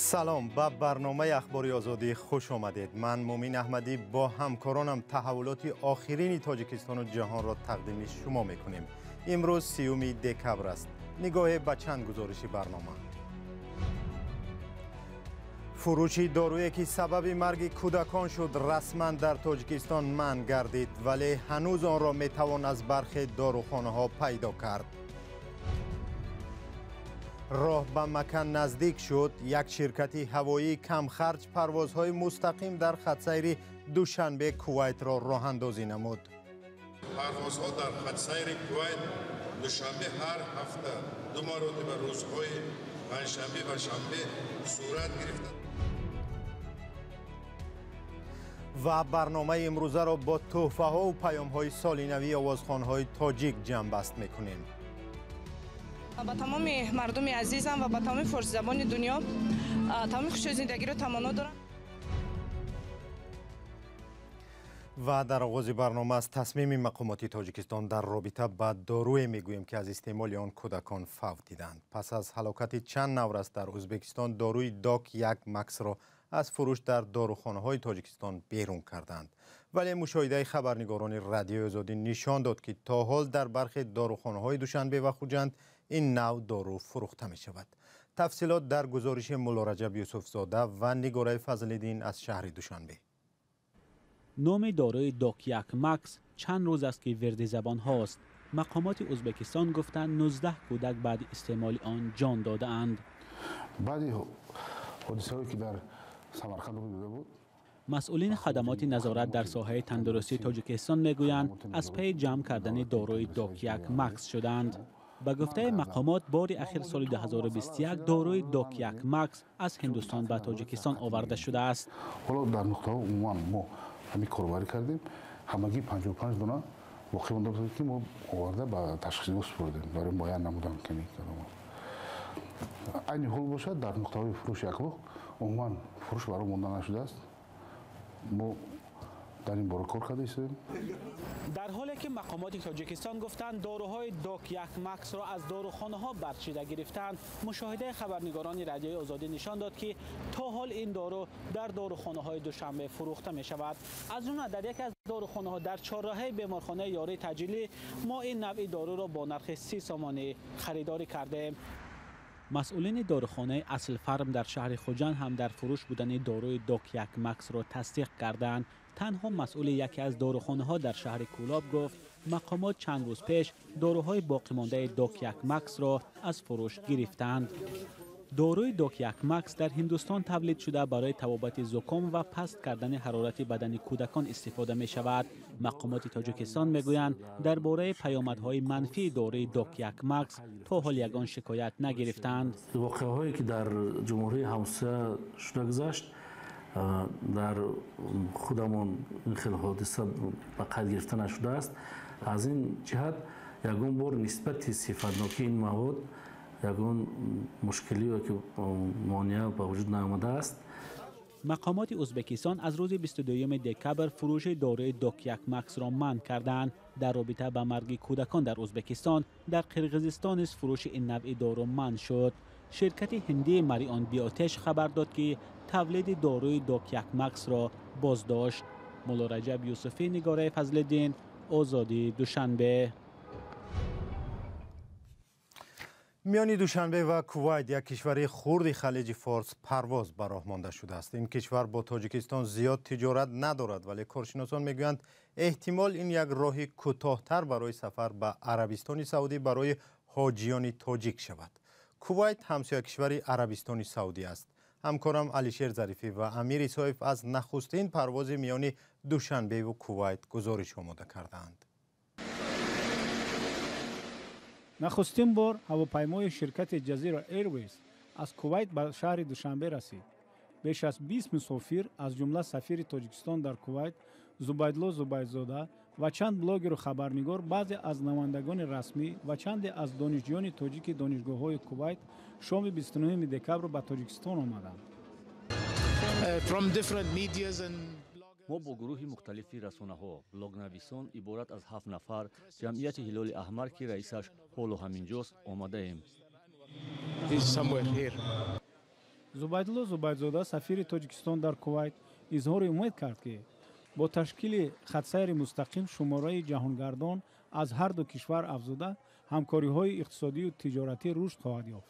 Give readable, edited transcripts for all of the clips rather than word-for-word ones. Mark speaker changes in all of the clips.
Speaker 1: Салом, ба барномаи Ахбори Озодӣ хуш омадед. Ман Мумин Аҳмадӣ бо ҳамкоронам таҳаввулоти охирини Тоҷикистону ҷаҳонро тақдими шумо мекунем. Имрӯз 30 декабр аст. Нигоҳе ба чанд гузориши барнома. Фурӯши доруе ки сабаби марги кӯдакон шуд, расман дар Тоҷикистон манъ гардид, вале ҳанӯз онро метавон аз бархе дорухонаҳо пайдо кард. Роҳ ба Макка наздик шуд. Як ширкати ҳавоии камхарҷ парвозҳои мустақим дар хатсайри Душанбе Кувайтро роҳандозӣ намуд.
Speaker 2: Парвозҳо дар хатсайри Кувайт Душанбе ҳар ҳафта ду маротиба рӯзҳои панҷшанбе ва шанбе сурат гирифта.
Speaker 1: Ва барномаи имрӯзаро бо тӯҳфаҳову паёмҳои солинавии овозхонҳои тоҷик ҷамъбаст мекунем.
Speaker 3: Ба тамоми мардуми азизам ва ба тамоми форсизабони дунё тамоми хушии зиндагиро таманно дорам.
Speaker 1: Ва дар оғози барнома аз тасмими мақомоти Тоҷикистон дар робита ба доруе мегӯем, ки аз истеъмоли он кӯдакон фавт диданд. Пас аз ҳалокати чанд наврас дар Ӯзбекистон доруи Док 1 Максро аз фурӯш дар дорухонаҳои Тоҷикистон берун карданд. Вале мушоҳидаи хабарнигорони Радиои Озодӣ нишон дод, ки то ҳол дар бархе дорухонаҳои Душанбе ва Хуҷанд ин нав дору фурӯхта мешавад. Тафсилот дар гузориши Муллораҷаб Юсуфзода ва Нигораи Фазлиддин аз шаҳри Душанбе.
Speaker 4: Номи дорои Док 1 Макс чанд рӯз аст, ки вирди забонҳост. Мақомоти Ӯзбекистон гуфтанд, 19 кӯдак баъди истеъмоли он ҷон додаанд.
Speaker 5: Баъди ҳодисаҳое ки дар Самарқанд рӯй дода буд,
Speaker 4: масъулини хадамоти назорат дар соҳаи тандурустии Тоҷикистон мегӯянд, аз пайи ҷамъ кардани дорои Док 1 Макс шуданд. Ба гуфтаи мақомот, бори ахир соли 2021 дорои Док 1 Макс аз Ҳиндустон ба Тоҷикистон оварда шудааст.
Speaker 5: Ҳоло дар нуқтаҳо умуман мо ҳамин корбарӣ кардем, ҳамагӣ 55 дона боқӣ монда буд, ки мо оварда ба ташхисгоҳ супурдем барои муайян намудан. Айни ҳол бошад, дар нуқтаҳои фурӯши яклух умуман фурӯш баро монда нашудааст. Мо дар ин бора кор карда истоем.
Speaker 4: Дар ҳоле ки мақомоти Тоҷикистон гуфтанд, доруҳои Док 1 Максро аз дорухонаҳо барчида гирифтанд, мушоҳидаи хабарнигорони Радиои Озодӣ нишон дод, ки то ҳол ин дору дар дорухонаҳои Душанбе фурӯхта мешавад. Аз ҷумла дар яке аз дорухонаҳо дар чорроҳаи беморхонаи Ёрии Таҷилӣ мо ин навъи доруро бо нархи 30 сомонӣ харидорӣ кардем. Масъулини дорухонаи Аслфарм дар шаҳри Хуҷанд ҳам дар фурӯш будани доруи Док 1 Максро тасдиқ карданд. Танҳо масъули яке аз дорухонаҳо дар шаҳри Кӯлоб гуфт, мақомот чанд рӯз пеш доруҳои боқимондаи Док 1 Максро аз фурӯш гирифтанд. Доруи Док 1 Макс дар Ҳиндустон тавлид шуда, барои табобати зуком ва паст кардани ҳарорати бадани кӯдакон истифода мешавад. Мақомоти Тоҷикистон мегӯянд, дар бораи паёмадҳои манфии доруи Док 1 Макс то ҳол ягон шикоят нагирифтанд.
Speaker 6: Воқеаҳое ки дар ҷумҳурии ҳамсоя шуда гузашт, дар худамон ин хел ҳодиса ба қайд гирифта нашудааст. Аз ин ҷиҳат ягон бор нисбати сифатнокии ин мавод ягон мушкилӣ ё ки монеа ба вуҷуд наомадааст.
Speaker 4: Мақомоти Ӯзбекистон аз рӯзи 22 декабр фурӯши доруи Док 1 Максро манъ карданд. Дар робита ба марги кӯдакон дар Ӯзбекистон, дар Қирғизистон низ фурӯши ин навъи дору манъ шуд. Ширкати ҳиндии Марион Биотеш хабар дод, ки тавлиди доруи Док 1 Максро боздошт. Муллораҷаб Юсуфӣ, Нигораи Фазлиддин, Озодӣ, Душанбе.
Speaker 1: Миёни Душанбе ва Кувайт, як кишвари хурди Халиҷи Форс, парвоз ба роҳ монда шудааст. Ин кишвар бо Тоҷикистон зиёд тиҷорат надорад, вале коршиносон мегӯянд, эҳтимол ин як роҳи кӯтоҳтар барои сафар ба Арабистони Саудӣ барои ҳоҷиёни тоҷик шавад. Кувайт ҳамсоя кишвари Арабистони Саудӣ аст. Ҳамкорам Алишер Зарифӣ ва Амир Исоев аз нахустин парвози миёни Душанбеву Кувайт гузориш омода кардаанд.
Speaker 7: Нахустин бор ҳавопаймои ширкати Ҷазира Airways аз Кувайт ба шаҳри Душанбе расид. Беш аз 20 мусофир, аз ҷумла сафири Тоҷикистон дар Кувайт Зубайдло Зубайдзода ва чанд блогеру хабарнигор, баъзе аз намояндагони расмӣ ва чанде аз донишҷӯёни тоҷики донишгоҳҳои Кувайт шоми 29 декабр ба Тоҷикистон омаданд.
Speaker 8: Мо бо гурӯҳи мухталифи расонаҳо, блогнависон иборат аз 7 нафар, ҷамъияти Ҳилоли Аҳмар, ки раисаш ҳоло ҳаминҷост, омадаем.
Speaker 7: Зубайдулло Зубайдзода, сафири Тоҷикистон дар Кувайт, изҳори умед кард, ки бо ташкили хатсайри мустақим шумораи ҷаҳонгардон аз ҳар ду кишвар афзуда, ҳамкориҳои иқтисодию тиҷоратӣ рушд хоҳад ёфт.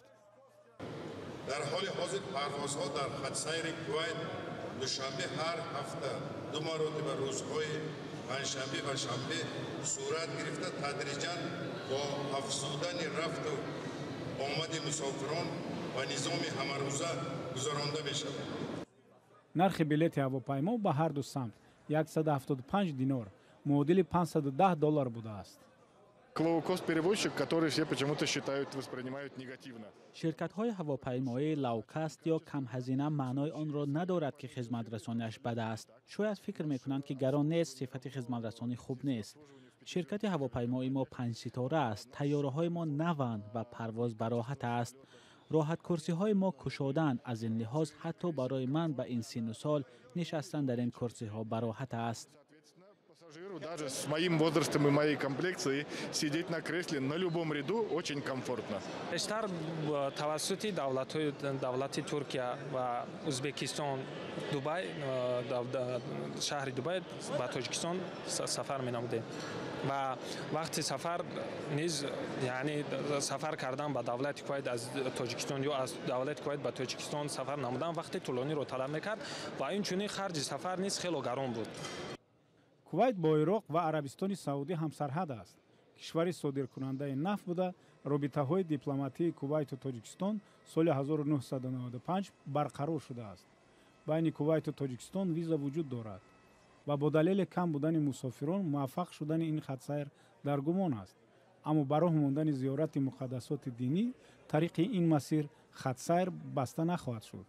Speaker 2: Дар ҳоли ҳозир парвозҳо дар хатсайри Кувайт Душанбе ҳар ҳафта ду маротиба рӯзҳои панҷшанбе ва шанбе сурат гирифта, тадриҷан бо афзудани рафту омади мусофирон ва низоми ҳамарӯза гузаронда мешавад.
Speaker 7: Нархи билети ҳавопаймо ба ҳар ду самт 175 динор, муодили 510 доллар будааст.
Speaker 9: Лоукост-перевозчик, который все почему-то считают, воспринимают негативно.
Speaker 4: Ширкатҳои ҳавопаймоии лоукост ё камҳазина маънои онро надорад, ки хизматрасониаш бад аст. Шояд фикр мекунанд, ки гарон нест, сифати хизматрасонӣ хуб нест. Ширкати ҳавопаймои мо панҷситора аст, тайёраҳои мо наванд ва парвоз бароҳат аст. Роҳаткурсиҳои мо кушодаанд, аз ин лиҳоз ҳатто барои ман ба ин синну сол нишастан дар ин курсиҳо бароҳат аст.
Speaker 9: Даже с моим возрастом и моей комплекцией сидеть на кресле на любом ряду очень комфортно.
Speaker 10: Бештар тавассути давлати Туркия ва Узбекистон, Дубай, шаҳри Дубай ба Тоҷикистон сафар менамудем. Ва вақти сафар низ, яъне сафар кардан ба давлати Кувайт аз Тоҷикистон ё аз давлати Кувайт ба Тоҷикистон сафар намудан вақти тӯлониро талаб мекард ва инчунин харҷи сафар низ хело гарон буд.
Speaker 7: Кувайт бо Ироқ ва Арабистони Саудӣ ҳамсарҳад аст. Кишвари содиркунандаи нафт буда, робитаҳои дипломатии Кувайту Тоҷикистон соли 1995 барқарор шудааст. Байни Кувайту Тоҷикистон виза вуҷуд дорад ва бо далели кам будани мусофирон муваффақ шудани ин хатсайр дар гумон аст. Аммо ба роҳ мондани зиёрати муқаддасоти динӣ тариқи ин масир хатсайр баста нахоҳад шуд.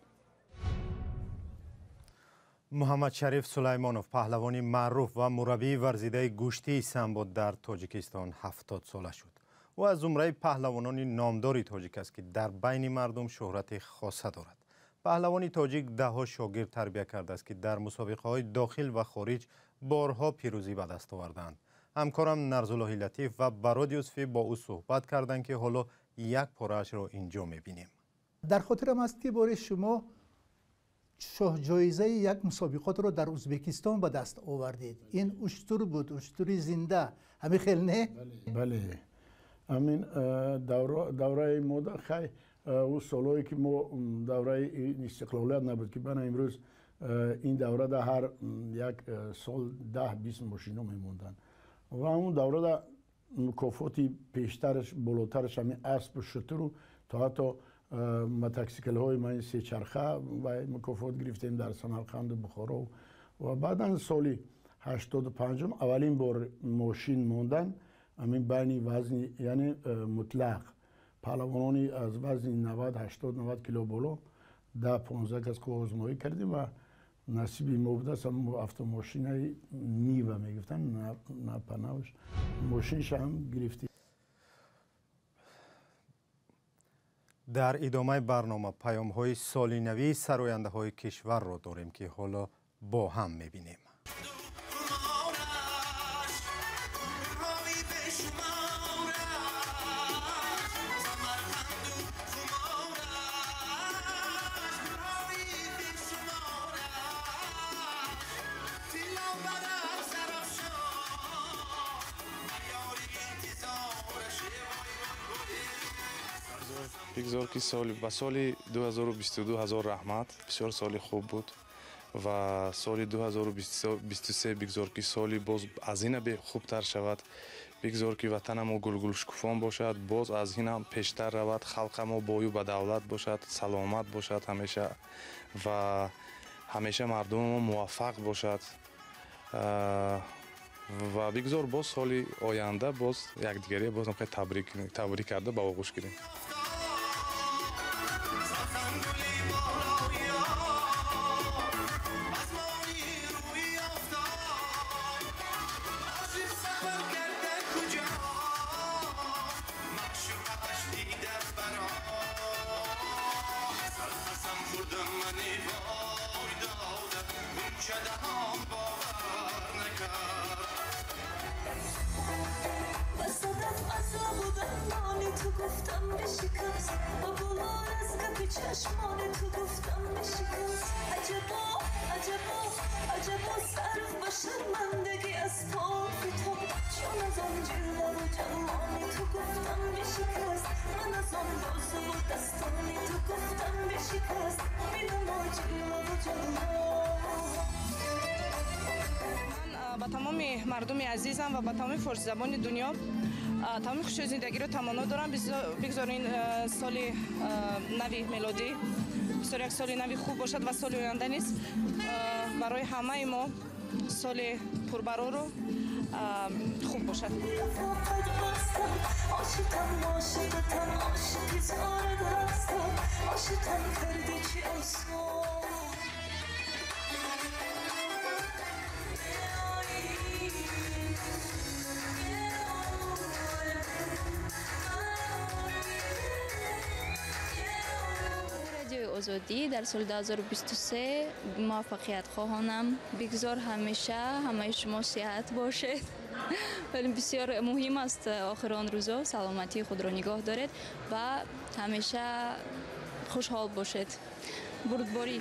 Speaker 1: Муҳаммад Шариф Сулаймонов, паҳлавони маъруф ва мураббии варзидаи гӯштии самбо дар Тоҷикистон, 70 сола шуд. Ӯ аз зумраи паҳлавонони номдори тоҷик аст, ки дар байни мардум шӯҳрати хоса дорад. Паҳлавони тоҷик даҳҳо шогирд тарбия кардааст, ки дар мусобиқаҳои дохил ва хориҷ борҳо пирӯзӣ ба даст овардаанд. Ҳамкорам Нарзуллоҳи Латиф ва Барод Юсуфӣ бо ӯ суҳбат карданд, ки ҳоло як пораашро инҷо мебинем.
Speaker 11: Дар хотирам аст, ки бори шумо шоҳҷоизаи як мусобиқотро дар Узбекистон ба даст овардед. Ин уштур буд, уштури зинда. Ҳамин хел не?
Speaker 12: Бале. Ҳамин давраи мо хай ӯ солҳое ки мо давраи истиқлолият набуд, ки бана имрӯз ин даврада ҳар як сол 10-20 мошино мемонданд. Ва ҳамон даврада мукофоти пештараш болотараш ҳамин аспу шутуру то ҳатто мотоксиклҳои ман сечарха ва мукофот гирифтем дар Самарқанду Бухоро. Ва баъдан соли 85-ум аввалин бор мошин мондан ҳамин байни вазни, яъне мутлақ паҳлавонони аз вазни 90, 80, 90 кило боло 10-15 кас қувваозмоӣ кардем ва насиби мо будааст автомошинаи Нива мегуфтанд, на панавш мошинша ҳам гирифтем.
Speaker 1: Дар идомаи барнома паёмҳои солинавии сарояндаҳои кишварро дорем, ки ҳоло бо ҳам мебинем.
Speaker 13: Бигзор ки ба соли 2022 ҳазор раҳмат, бисёр соли хуб буд ва соли 2023 бигзор ки соли боз аз ина хубтар шавад. Бигзор ки ватанамо гулгулшукуфон бошад, боз аз ин ҳам пештар равад, халқамо бою ба давлат бошад, саломат бошад ҳамеша ва ҳамеша мардумамо муваффақ бошад ва бигзор боз соли оянда боз якдигария боз табрик карда ба оғӯш гирем.
Speaker 14: چشمان تو گفتم بشکست. عجبا عجبا عجبا صرف باشد مندگی از پای تو، چون از آن جلوه و جمال تو گفتم بشکست. من از آن بازو و دستان تو گفتم بشکست. بینما جلوه و جمال.
Speaker 3: من ба тамоми мардуми азизам ва ба тамоми форсизабони дунё тамоми хуши зиндагиро таманно дорам. Бигзор ин соли нави мелодӣ бисёр як соли нави хуб бошад ва соли оянда низ барои ҳамаи мо соли пурбарору хуб бошад.
Speaker 15: Озодӣ дар соли 2023 муваффақият хоҳонам. Бигзор ҳамеша ҳамаи шумо сиҳат бошед. Вале бисёр муҳим аст охири он рӯзо саломатии худро нигоҳ доред ва ҳамеша хушҳол бошед. Бурдборӣ.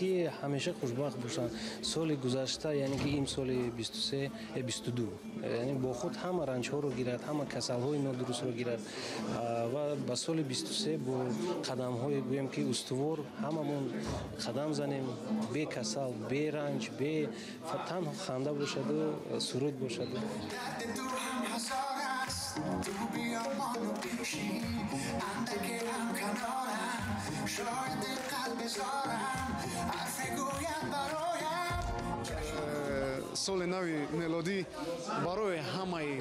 Speaker 16: Ки ҳамеша хушбахт бошанд. Соли гузашта, яъне ки ин соли 23 22, яъне бо худ ҳама ранҷҳоро гирад, ҳама касалҳои нодурустро гирад ва ба соли 23 бо қадамҳое гӯем ки устувор ҳамамон қадам занем, бе касал, бе ранҷ, бе танҳо ханда бошаду суруд бошаду.
Speaker 17: Соли нави мелодӣ барои ҳамаи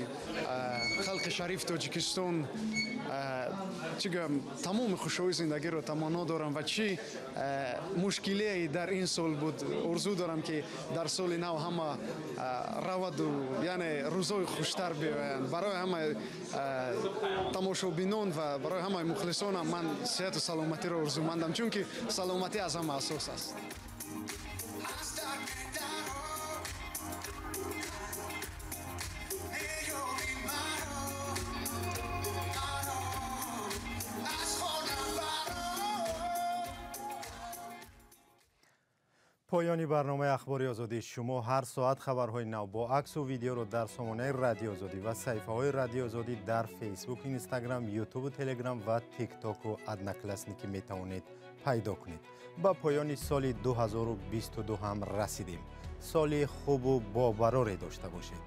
Speaker 17: халқи шариф Тоҷикистон чӣ гӯям, тамоми хушҳои зиндагиро таманно дорам ва чӣ мушкилие дар ин сол буд, орзу дорам ки дар соли нав ҳама раваду, яъне рӯзҳои хуштар биёянд. Барои ҳамаи тамошобинон ва барои ҳамаи мухлисонам ман сиҳату саломатиро орзумандам, чунки саломатӣ аз ҳама асос аст.
Speaker 1: Поёни барномаи Ахбори Озодӣ. Шумо ҳар соат хабарҳои нав бо аксу видеоро дар сомонаи Радиои Озодӣ ва саҳифаҳои Радиои Озодӣ дар Фейсбук, Инстаграм, Ютубу, Телеграм ва Тиктоку Одноклассники метавонед пайдо кунед. Ба поёни соли 2022 ҳам расидем. Соли хубу бобароре дошта бошед.